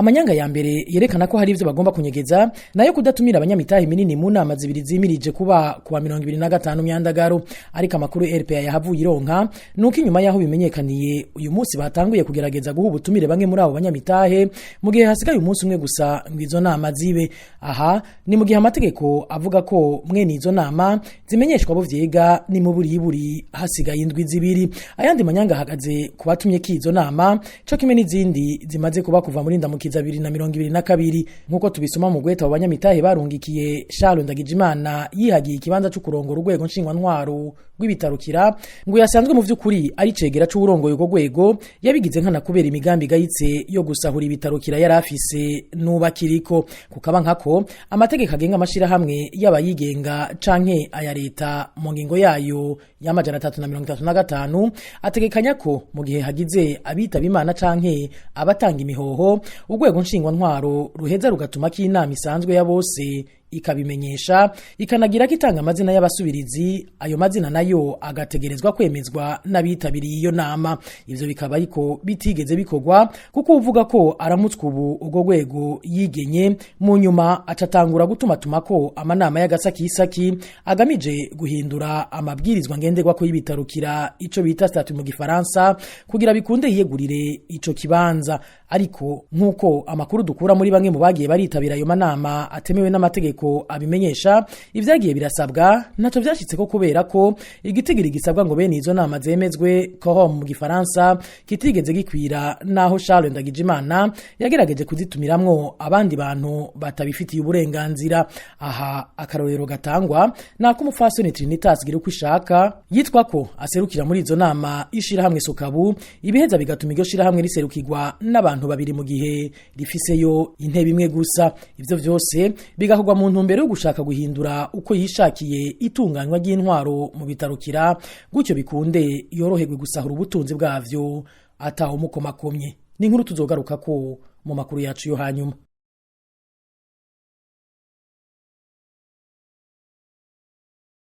Amanyanga ya mbere yerekana ko hari ivyo bagomba kunyegeza nayo kudatumira abanyamitahe minini mu nama zibiri zimirije kuba kuwa 2025 Myandagaro. Ariko amakuru RPA yahavuye ironka nuko inyuma yaho bimenyekaniye, uyu munsi batanguye kugerageza guha ubutumire bamwe muri abo banyamitahe, mu gihe hasigaye umunsi umwe gusa ngo izo nama zibe. Aha ni mu gihe amategeko avuga ko mwene izo nama zimenyeshwa abo vyega ni mu buriburi hasigaye indwi 2. Ayandi manyanga ahagaze ku batumye kizo nama, co kimwe n'izindi zimaze kuba kuva muri Ndamukiza 2022, nk'uko tubisoma mu gweta abo banyamitahe barungikiye Charles Ndagijimana yihagiye ikibanza co kurongora urwego nshingwantwaro rw'ibitarukira, ngo yasanzwe mu vy'ukuri ari cegera c'uwurongoye urwo rwego, yabigize nkana kubera imigambi igayitse yo gusahura ibitarukira yari afise n'ubakiriko. Kukaba nkako amategeko agenga amashirahamwe y'abayigenga canke aya leta, mu ngingo yayo ya 335, ategekanya ko mu gihe hagize abitaba Imana canke abatanga imihoho, urwego nshingwantwaro ruheza rugatuma ko inama isanzwe ya bose, ikabimenyesha, ikanagira ko itanga amazina y'abasubirizi. Ayo mazina nayo agategerezwa kwemezwa n'abitabiriye iyo nama. Ivyo bikaba ariko bitigeze bikorwa, kuko uvuga ko aramutswe ubu urwo rwego yigenye, mu nyuma acatangura gutumatuma ko amanama y'agasakisaki agamije guhindura amabwirizwa ngenderwako y'ibitarukira, ico bita statut mu gifaransa, kugira bikunde yiyegurire ico kibanza. Ariko nk'uko amakuru dukura muri bamwe mu bagiye baritabira ayo manama atemewe n'amategeko abimenyesha, ivyagiye birasabwa ntaco vyashitseko, kubera ko igitigiri gisabwa ngo bene izo nama zemezwe, quorum mu gifaransa, kitigeze gikwira, naho Charles Ndagijimana yagerageje kuzitumiramwo abandi bantu batabifitiye uburenganzira. Aha akarorero gatangwa nako umupfasoni Trinitas Girukwishaka yitwa ko aserukira muri izo nama ishirahamwe Sokabu, ibiheza bigatuma iryo shirahamwe riserukirwa n'abantu babiri mu gihe rifiseyo intebe imwe gusa. Ivyo vyose bigakorwa mu ntumbero yo gushaka guhindura uko yishakiye itunganywa ry'intwaro mu bitarukira, gutyo bikunde yoroherwe gusahura ubutunzi bwavyo ataho mukomakomye. Ni inkuru tuzogaruka ko mu makuru yacu yo hanyuma.